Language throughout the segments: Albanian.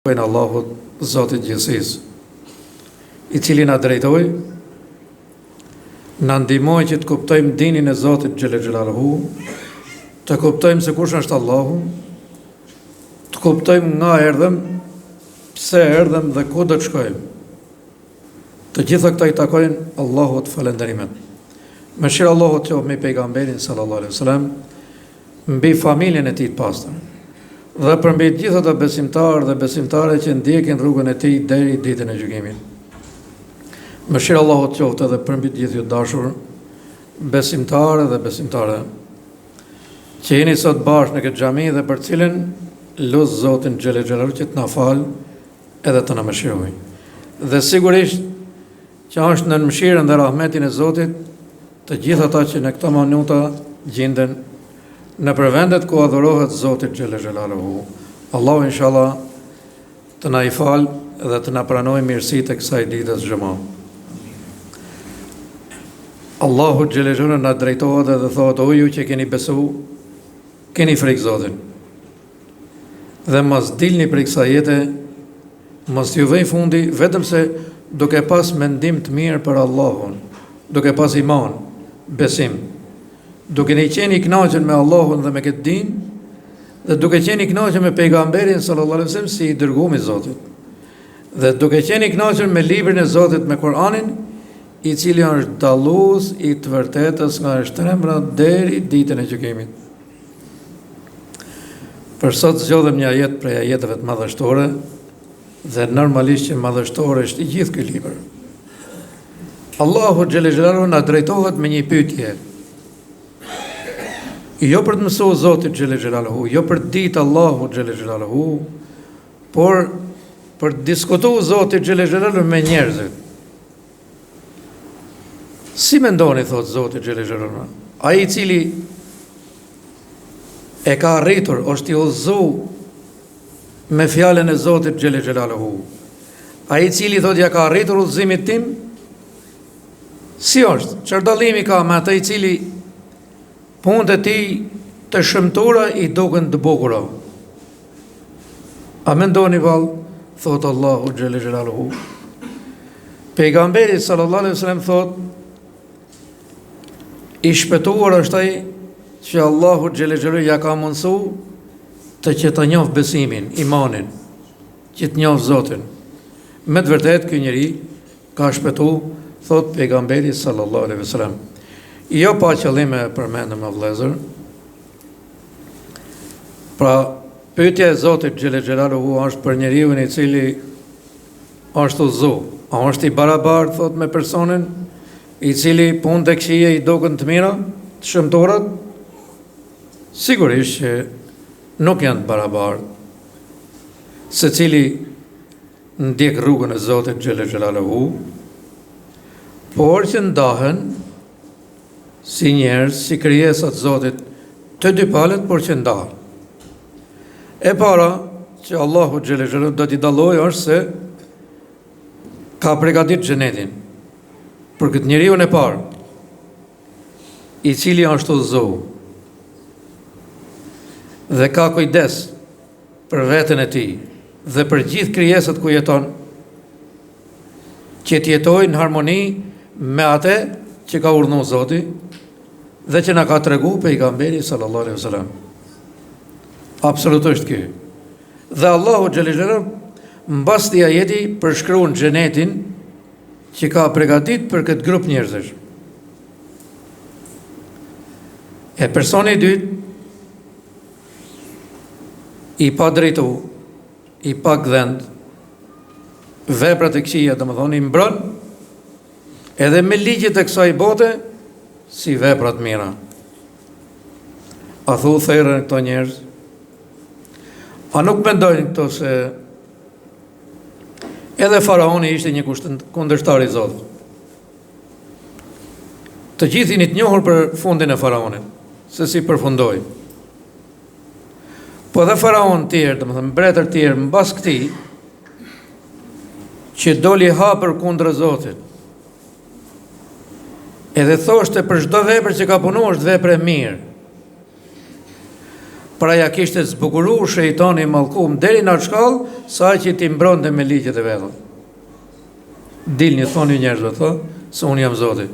Takojnë Allahut, Zotit gjithësisë, i cili na drejtoi, na ndihmoi që të kuptojmë dinin e Zotit xhele xhelaluhu, të kuptojmë se kush është Allahu, të kuptojmë nga erdhëm, pse erdhëm dhe ku do të shkojmë. Të gjitha këto i takojnë Allahut falënderimet. Mëshira e Allahut qoftë mbi pejgamberin sallallahu alaihi wasallam, mbi familjen e tij të pastër dhe përmbi të gjithë ata besimtarë dhe besimtare që ndjekin rrugën e tij deri ditën e gjykimit. Mëshira e Allahut qoftë edhe përmbi të gjithë ju të dashur besimtarë dhe besimtare që jeni sot bashkë në këtë xhami dhe për cilën lus Zotin xhele xhelaluhu që të na falë edhe të na mëshirojë. Dhe sigurisht që është nën mëshirën dhe rahmetin e Zotit të gjithë ata që në këto minuta gjinden nëpër vendet ku adhurohet Zoti xhele xhelaluhu. Allahu inshallah të na i falë dhe të na pranojë mirësitë e kësaj dite të xhuma. Allahu xhele xhelaluhu na drejtohet dhe thotë o ju që keni besu, keni frikë Zotin. Dhe mos dilni prej kësaj jete, mos ju vijë fundi vetëm se duke pas mendim të mirë për Allahun, duke pas iman, besim, duke ni qenë i kënaqur me Allahun dhe me këtë din, dhe duke qenë i kënaqur me pejgamberin sallallahu alaihi wasallam si i dërgumi i Zotit. Dhe duke qenë i kënaqur me librin e Zotit me Kur'anin, i cili është dallues i të vërtetës nga e shtrembra deri ditën e gjykimit. Për sot zgjodhëm një ajet prej ajeteve të madhështore dhe normalisht që madhështore është i gjithë ky libër. Allahu xhele xhelaluhu na drejtohet me një pyetje. Jo për të mësu Zoti xhele xhelaluhu, jo për të ditë Allahu xhele xhelaluhu, por për të diskutu Zoti xhele xhelaluhu me njerëzit. Si mendoni, thotë Zoti xhele xhelaluhu, ai i cili e ka arritur, është i udhëzu me fjalën e Zotit xhele xhelaluhu, ai i cili, thotë, ja ka arritur udhëzimit tim, si është, çfarë dallimi ka me atë i cili punët e tij të shëmtura i duken të bukura, A mendoni vallë, thotë Allahu xhele xhelaluhu. Pejgamberi sallallahu alaihi wasallam thotë i shpëtuar është ai që Allahu xhele xhelaluhu ja ka mundësu të që të njohë besimin, imanin, që të njohë Zotin. Me të vërtetë ky njeri ka shpëtu, thotë pejgamberi sallallahu alaihi wasallam. Jo pa qëllim e përmendëm o vëllezër, Pra, pyetja e Zotit xhele xhelaluhu është për njeriun i cili është udhëzu, a është i barabartë thot me personin i cili punët e këqija i duken të mira, të shëmturat? Sigurisht që nuk janë të barabartë. Secili ndjek rrugën e Zotit xhele xhelaluhu, por që ndahen si njerëz, si krijesa të Zotit, të dy palët, por që ndahen. E para që Allahu xhele xhelaluhu do t'i dallojë është se ka pregatit xhenetin për këtë njeriun e parë, i cili është udhëzu dhe ka kujdes për veten e tij dhe për gjithë krijesat ku jeton, që të jetojë në harmoni me atë që ka urdhnu Zoti dhe që na ka tregu pejgamberi sallallahu alaihi wasallam. Absolutisht ky. Dhe Allahu xhele xhelaluhu mbas këtij ajeti përshkruan xhenetin që ka pregatit për këtë grup njerëzish. E personi i dytë i padrejtu, i pagdhend, veprat e këqija, domethënë, i mbron, edhe me ligjet e kësaj bote, si vepra të mira. A thu thirren këto njerëz? A nuk mendojnë këto se edhe faraoni ishte një kundërshtar i Zotit? Të gjithë jeni të njohur për fundin e faraonit, se si përfundoi. Po edhe faraonë tjerë, domethënë, mbretër tjerë, mbas këtij, që doli hapur kundër Zotit, edhe thoshte për çdo vepër që ka punu, është vepër e mirë. Pra ja kishte zbukuru shejtani i mallkum deri në atë shkallë, saqë t'i mbronte me ligjet e veta. Dilni, thoni njerëzve, tha, se unë jam Zoti.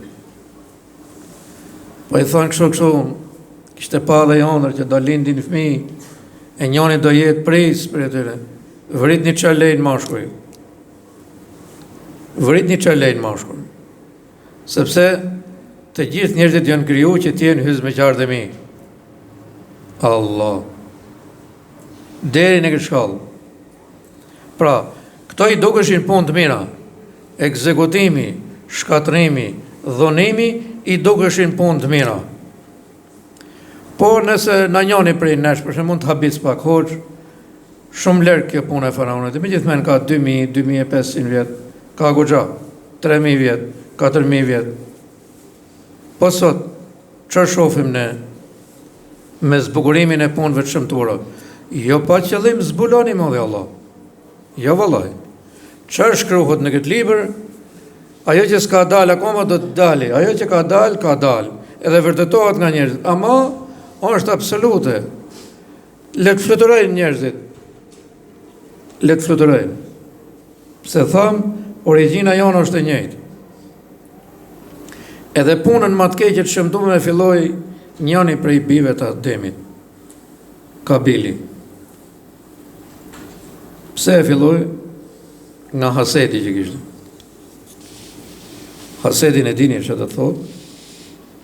Po i thonë kështu kështu, kishte pa dhe ëndërr që do lindin fëmijë, e njoni do jetë prijës prej tyre. Vritni ça lejnë mashkuj. Vritni ça lejnë mashkuj. Sepse të gjithë njerëzit janë kriju që të jenë hyzmeqarët e mi. Allah. Deri në këtë shkallë. Pra, këto i dukeshin punë të mira. Ekzekutimi, shkatërrimi, dhunimi i dukeshin punë të mira. Por nëse na njoni prej nesh, për shembull mund të habis pak hoxhë, shumë larg kjo puna e faraonit, me gjithë mend ka 2000, 2500 vjet, ka goxha, 3000 vjet, 4000 vjet. Po sot, çfarë shofim ne me zbukurimin e punëve të shëmtuara? Jo pa qëllim zbulon i madhi Allah. Jo vallaj. Çfarë shkruhet në këtë libër? Ajo që s'ka dalë akoma do të dali, ajo që ka dalë, ka dalë. Edhe vërtetohet nga njerëzit. Ama është absolute. Le të fluturojnë njerëzit. Le të fluturojnë. Pse thamë, origjina jonë është e njëjtë. Edhe punën më të keqe të shëmtume e filloi njëni prej bijve të Ademit, Kabili. Pse e filloi? Nga hasedi që kishte. Hasedin e dini që do të thotë,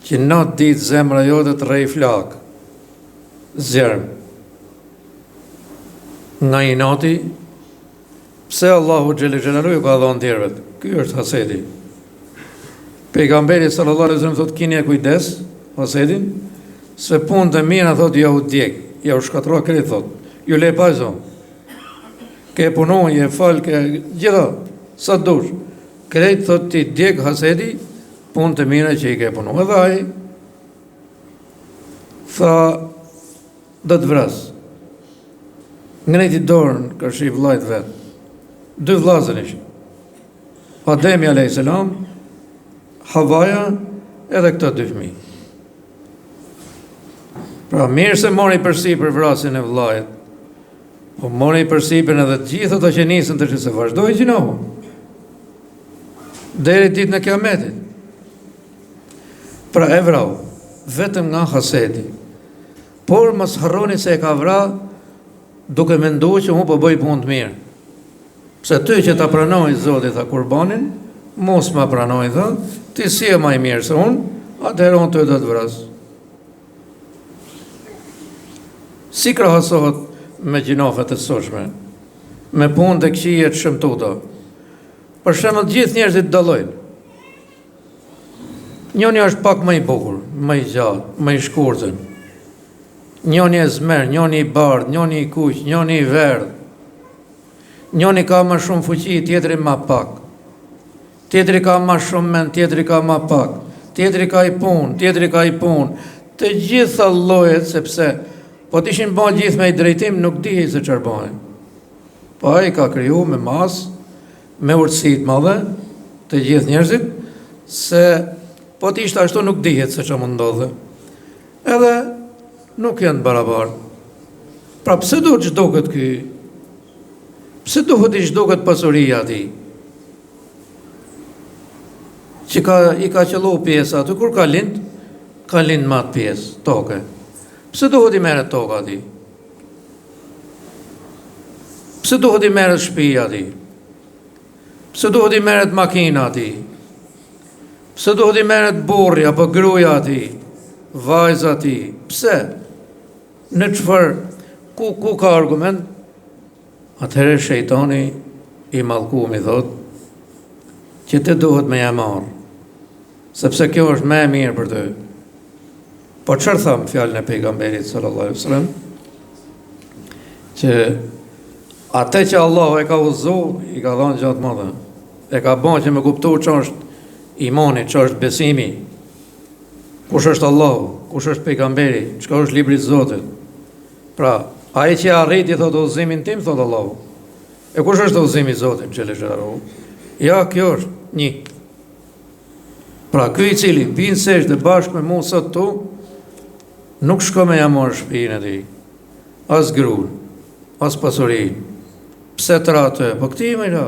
që natë ditë zemra jote të rreh flakë, zjerm. Nga inati, pse Allahu xhele xhelaluhu ju ka dhënë tjerëve? Ky është hasedi. Pejgamberi sallallahu alaihi wasallam thotë kini kujdes hasedin, se punët e mira thotë jau djeg, jau shkatërron krejt thotë. Ju le pa zon. Ke punu, je fal, ke gjitha, sa të dush. Krejt thotë t'i djeg hasedi punët e mira që i ke punu. Edhe ai tha do të vras. Ngrejti dorën karshi vllait vet. Dy vllazën ishin. Ademi alayhis salam, Havaja edhe këta dy fëmijë. Pra mirë se mori përsipër vrasjen e vllait. Po mori përsipër edhe të gjithë ata që nisën të se vazhdoi gjynahu. Deri ditën e Kiametit. Pra e vrau vetëm nga hasedi. Por mos harroni se e ka vra duke menduar që unë po bëj punë të mirë. Pse ty që ta pranoi Zoti tha kurbanin, mos ma pranoi tha, ti s'je ma i mirë se unë, atëherë unë ty do të vras. Si krahasohet me gjynafet e sotshme, me punët e këqija të shëmtuta. Për shembull, gjithë njerëzit dallojnë. Njoni është pak më i bukur, më i gjatë, më i shkurtër. Njoni esmer, njoni i bardhë, njoni i kuq, njoni i verdhë. Njoni ka më shumë fuqi, tjetri ma pak. Tjetri ka ma shumë mend, tjetri ka ma pak. Tjetri ka i punë, tjetri ka i punë. Të gjitha llojet, sepse po të ishin ba gjithë me një drejtim, nuk dihej se çfarë bëhej. Po ai ka kriju me masë, me urtësi të madhe, të gjithë njerëzit, se po të ishte ashtu nuk dihet se çfarë mund ndodhte. Edhe nuk janë të barabartë. Pra pse duhet të zhduket ky? Pse duhet të zhduket pasuria e atij? Që ka, i ka qëllu pjesa aty, kur ka lind, ka lind me atë pjesë, toke. Pse duhet t'i merret toka atij? Pse duhet t'i merret shpia atij? Pse duhet t'i merret makina atij? Pse duhet t'i merret burri apo gruaja atij? Vajza atij? Pse? Në çfarë ku ku ka argument? Atëherë shejtani i mallkum i thotë që ti duhet me ja marrë, sepse kjo është më e mirë për ty. Po çfarë thamë fjalën e pejgamberit sallallahu alaihi wasallam? Që atë që Allahu e ka udhëzu, i ka dhënë gjë të madhe. E ka bën që me kuptu ç'është është imani, ç'është është besimi. Kush është Allahu, kush është pejgamberi, çka është libri i Zotit. Pra, ai që arriti thotë udhëzimin tim, thotë Allahu. E kush është udhëzimi i Zotit, xhele xhelaluhu? Ja, kjo është një. Pra, ky i cili bin sexhde bashkë me mua sot këtu, nuk shko me ja marrë shpinë e tij. As grun, as pasurinë. Pse të ra ty? Po këtij me ra.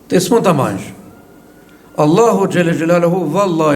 Ti s'mund ta majsh. Allahu xhele xhelaluhu vallahi.